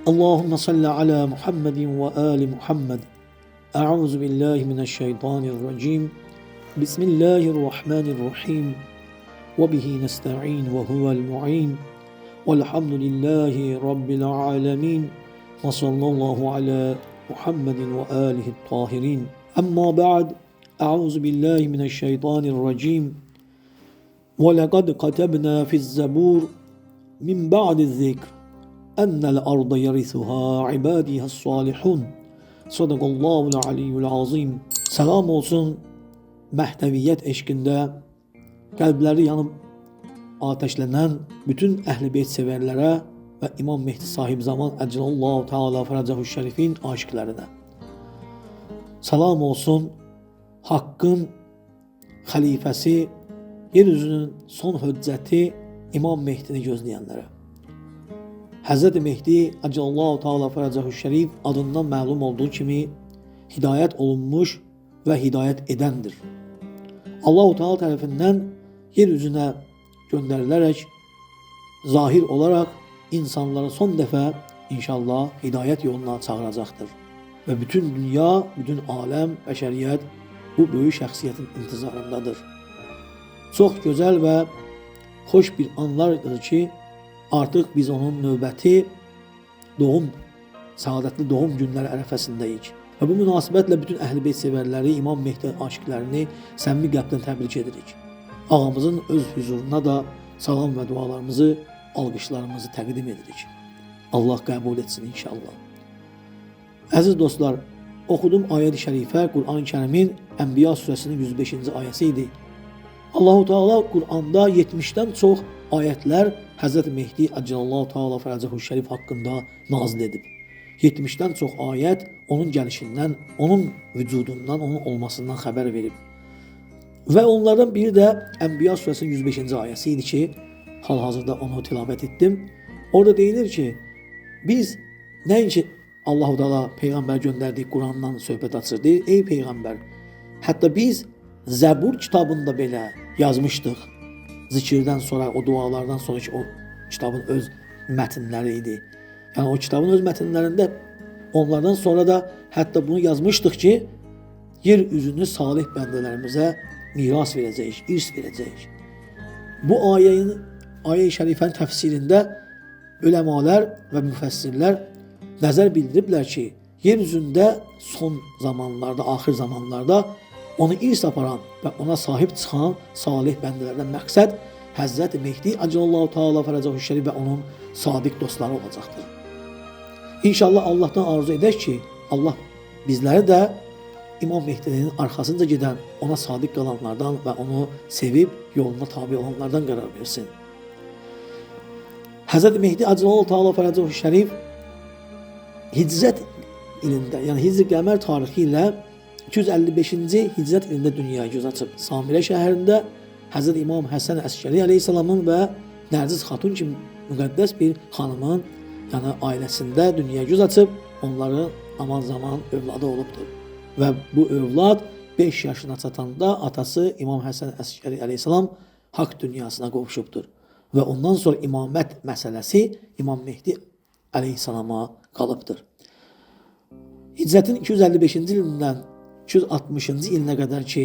Allahümme salli ala Muhammedin ve ali Muhammed. Euzu billahi mineşşeytanirracim. Bismillahirrahmanirrahim. Ve bihi nesta'in ve huvel mu'in. Velhamdülillahi rabbil alamin. Ve sallallahu ala Muhammedin ve alihi tahirin. Amma ba'd. Euzu billahi mineşşeytanirracim. Ve lekad katebna fiz-zebur min ba'diz-zikr ennel arda yerisuha ibadihas salihun. Sadakallahul aliyyul azim. Selam olsun Mehdeviyyət eşqində qəlbləri yanıb ateşlənən bütün əhl-i beyt sevərlərə və İmam Mehdi sahib zaman əcəlallahu teala fərəcəhu şərifin aşiqlərinə. Salam olsun Haqqın xəlifəsi, yeryüzünün son hüccəti İmam Mehdini gözləyənlərə. Həzrət-i Mehdi əcəlallahu teala fərəcəhu şərif adından məlum olduğu kimi hidayət olunmuş və hidayət edəndir. Allahu Teala tərəfindən yer üzünə göndərilərək zahir olaraq insanları son dəfə inşallah hidayət yoluna çağıracaqdır. Və bütün dünya, bütün aləm, bəşəriyyət bu böyük şəxsiyyətin intizarındadır. Çox gözəl və xoş bir anlardır ki, artıq biz onun növbəti doğum, saadətli doğum günləri ərəfəsindəyik. Və bu münasibətlə bütün əhl-i beyt sevərləri, İmam Mehdi aşiqlərini səmimi qəlbdən təbrik edirik. Ağamızın öz hüzuruna da salam və dualarımızı, alqışlarımızı təqdim edirik. Allah qəbul etsin inşallah. Əziz dostlar, oxuduğum ayət-i şərifə Qur'an-ı Kərimin Ənbiya surəsinin 105-ci ayəsi idi. Allahu Teala Qur'anda 70-dən çox ayətlər Həzrət Mehdi əcəlallahu teala fərəcəhu şərif haqqında nazil edib. 70-dən çox ayət onun gəlişindən, onun vücudundan, onun olmasından xəbər verib. Və onlardan biri də Ənbiya surəsinin 105-ci ayəsi idi ki, hal-hazırda onu tilavət etdim. Orada deyilir ki, biz nəinki Allahu Teala peyğəmbər göndərdiyi Qurandan söhbət açır. Deyir, ey peyğəmbər, hətta biz Zəbur kitabında belə yazmışdıq. Zikirdən sonra, o dualardan sonra ki, o kitabın öz mətnləri idi. Yəni o kitabın öz mətnlərində onlardan sonra da hətta bunu yazmışdıq ki, yer üzünü salih bəndələrimizə miras verəcəyik, irs verəcəyik. Bu ayənin, ayə-i şərifənin təfsirində üləmalar və müfəssirlər nəzər bildiriblər ki, yer üzündə son zamanlarda, axir zamanlarda onu irs aparan və ona sahib çıxan salih bəndələrdən məqsəd Həzrət-i Mehdi əcəlallahu teala fərəcəhu şərif və onun sadiq dostları olacaqdır. İnşallah Allahdan arzu edək ki, Allah bizləri də İmam Mehdinin arxasınca gedən, ona sadiq qalanlardan və onu sevib yoluna tabi olanlardan qərar versin. Həzrət-i Mehdi əcəlallahu teala fərəcəhu şərif hicrət ilində, yəni Hicri qəmər tarixi ilə 255-ci hicrət ilində dünyaya göz açıb. Samirə şəhərində Həzrət İmam Həsən Əskəri əleyhissalamın və Nərciz Xatun kimi müqəddəs bir xanımın, yəni ailəsində dünyaya göz açıb, onların aman zaman övladı olubdur. Və bu övlad 5 yaşına çatanda atası İmam Həsən Əskəri əleyhissalam haqq dünyasına qovuşubdur. Və ondan sonra imamət məsələsi İmam Mehdi əleyhissalama qalıbdır. Hicrətin 255-ci ilindən 260-cı ilinə qədər ki,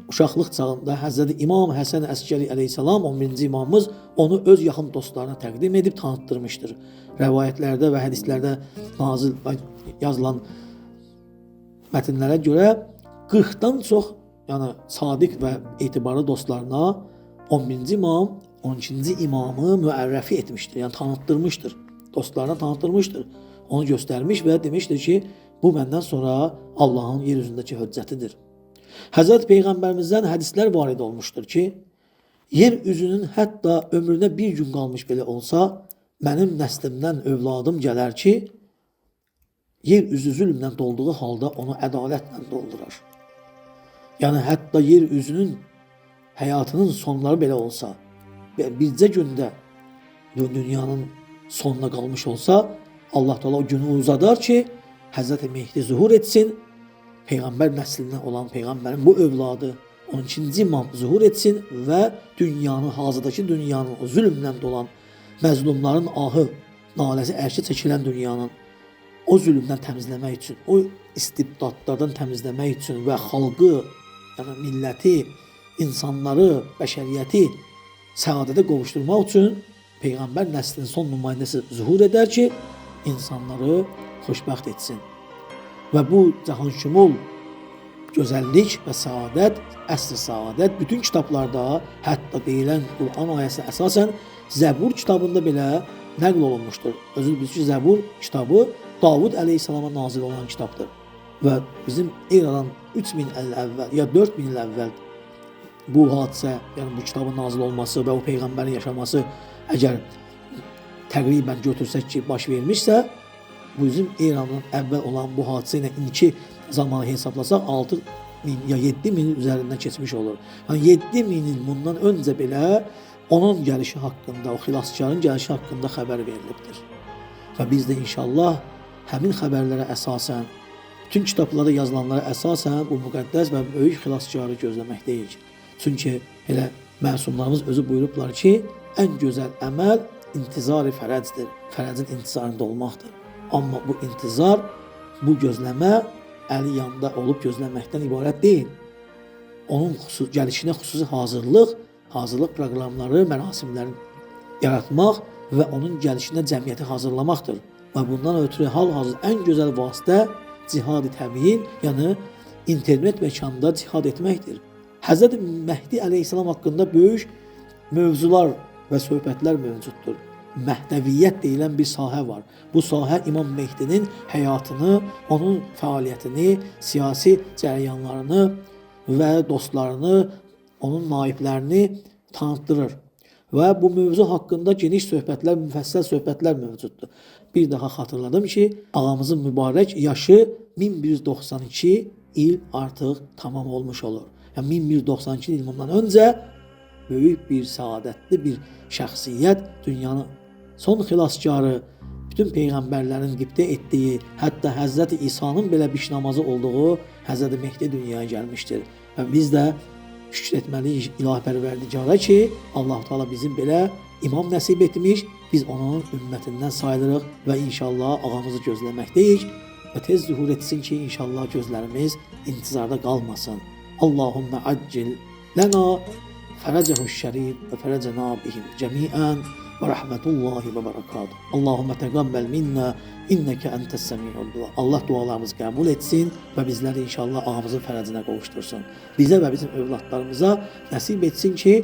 uşaqlıq çağında Həzrəti İmam Həsən Əskəri əleyhissalam, 11-ci imamımız, onu öz yaxın dostlarına təqdim edib tanıtdırmışdır. Rəvayətlərdə və hədislərdə nazil yazılan mətnlərə görə 40-dan çox, yəni sadiq və etibarlı dostlarına 11-ci imam, 12-ci imamı müərrəfi etmişdir, yəni tanıtdırmışdır. Dostlarına tanıtdırmışdır. Onu göstərmiş və demişdir ki, bu məndən sonra Allahın yer üzündəki hüccətidir. Həzrət Peyğəmbərimizdən hədislər varid olmuşdur ki, yer üzünün hətta ömrünə bir gün qalmış belə olsa, mənim nəslimdən övladım gələr ki, yer üzü zülmlə dolduğu halda onu ədalətlə doldurar. Yəni hətta yer üzünün həyatının sonları belə olsa, bircə gündə dünyanın sonuna qalmış olsa, Allah Teala o günü uzadar ki, Həzrət-i Mehdi zuhur etsin, Peyğəmbər nəslindən olan Peyğəmbərin bu övladı 12-ci imam zuhur etsin və dünyanın, hazırdakı dünyanın o zülmlə dolan məzlumların ahı Naləsi ərşə çəkilən dünyanın o zülmdən təmizləmək üçün, o istibdadlardan təmizləmək üçün və xalqı, yəni milləti, insanları, bəşəriyyəti səadətə qovuşdurmaq üçün Peyğəmbər nəslinin son nümayəndəsi zuhur edər ki, insanları xoşbəxt etsin. Və bu cahanşümul gözəllik və səadət, əsr səadət bütün kitablarda, hətta deyilən Quran ayəsinə əsasən Zəbur kitabında belə nəql olunmuşdur. Özünüz bilirsiniz ki, Zəbur kitabı Davud əleyhissalama nazil olan kitabdır. Və bizim eradan 3000 il əvvəl ya 4000 il əvvəl bu hadisə, yəni bu kitabın nazil olması və o peyğəmbərin yaşaması əgər təqribən götürsək ki, baş vermişsə, bu bizim eramdan əvvəl olan bu hadisə ilə indiki zamanı hesablasaq 6000 ya 7000 il üzərindən keçmiş olur. Yəni 7000 il bundan öncə belə onun gəlişi haqqında, o xilaskarın gəlişi haqqında xəbər verilibdir. Və biz də inşallah həmin xəbərlərə əsasən, bütün kitablarda yazılanlara əsasən bu müqəddəs və böyük xilaskarı gözləməkdəyik. Çünki elə məsumlarımız özü buyurublar ki, ən gözəl əməl intizar-ı fərəcdir. Fərəcin intizarında olmaqdır. Amma bu intizar, bu gözləmə əli yanda olub gözləməkdən ibarət deyil. Onun gəlişinə xüsusi hazırlıq, hazırlıq proqramları, mərasimləri yaratmaq və onun gəlişinə cəmiyyəti hazırlamaqdır. Və bundan ötürü hal-hazır ən gözəl vasitə cihad-ı təbyin, yəni internet məkanında cihad etməkdir. Həzrət Məhdi əleyhissalam haqqında böyük mövzular və söhbətlər mövcuddur. Məhdəviyyət deyilən bir sahə var. Bu sahə İmam Mehdinin həyatını, onun fəaliyyətini, siyasi cərəyanlarını və dostlarını, onun naiblərini tanıtdırır. Və bu mövzu haqqında geniş söhbətlər, müfəssəl söhbətlər mövcuddur. Bir daha xatırladım ki, ağamızın mübarək yaşı 1192 il artıq tamam olmuş olur. Yəni 1192 il bundan öncə böyük bir səadətli bir şəxsiyyət, dünyanın son xilaskarı, bütün peyğəmbərlərin qibtə etdiyi, hətta Həzrəti İsa'nın belə biş namazı olduğu Həzrəti Mehdi dünyaya gəlmişdir. Və biz də şükür etməliyik İlahi Pərverdigara ki, Allah-u Teala bizim belə imam nəsib etmiş, biz onun ümmətindən sayılırıq və inşallah ağamızı gözləməkdəyik və tez zuhur etsin ki, inşallah gözlərimiz intizarda qalmasın. Allahümme accil lana fərəcəhu şərif və fərəcənə bihim cəmiən və rəhmətullahi və bərəkatuhu. Allahümme təqəbbəl minna innəkə entəs səmi'ud dua. Allah dualarımızı qəbul etsin və bizləri inşallah ağamızın fərəcinə qovuştursun. Bizə və bizim övladlarımıza nəsib etsin ki,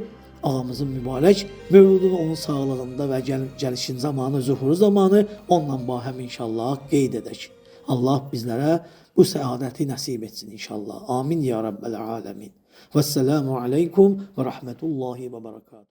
ağamızın mübarək mövludunu onun sağlığında və gəlişin zamanı, zuhuru zamanı onunla bahəm inşallah qeyd edək. Allah bizlərə bu səadəti nəsib etsin inşallah. Amin ya Rabbəl aləmin. Vəssalamu aleykum və rəhmətullahi və bərəkatuhu.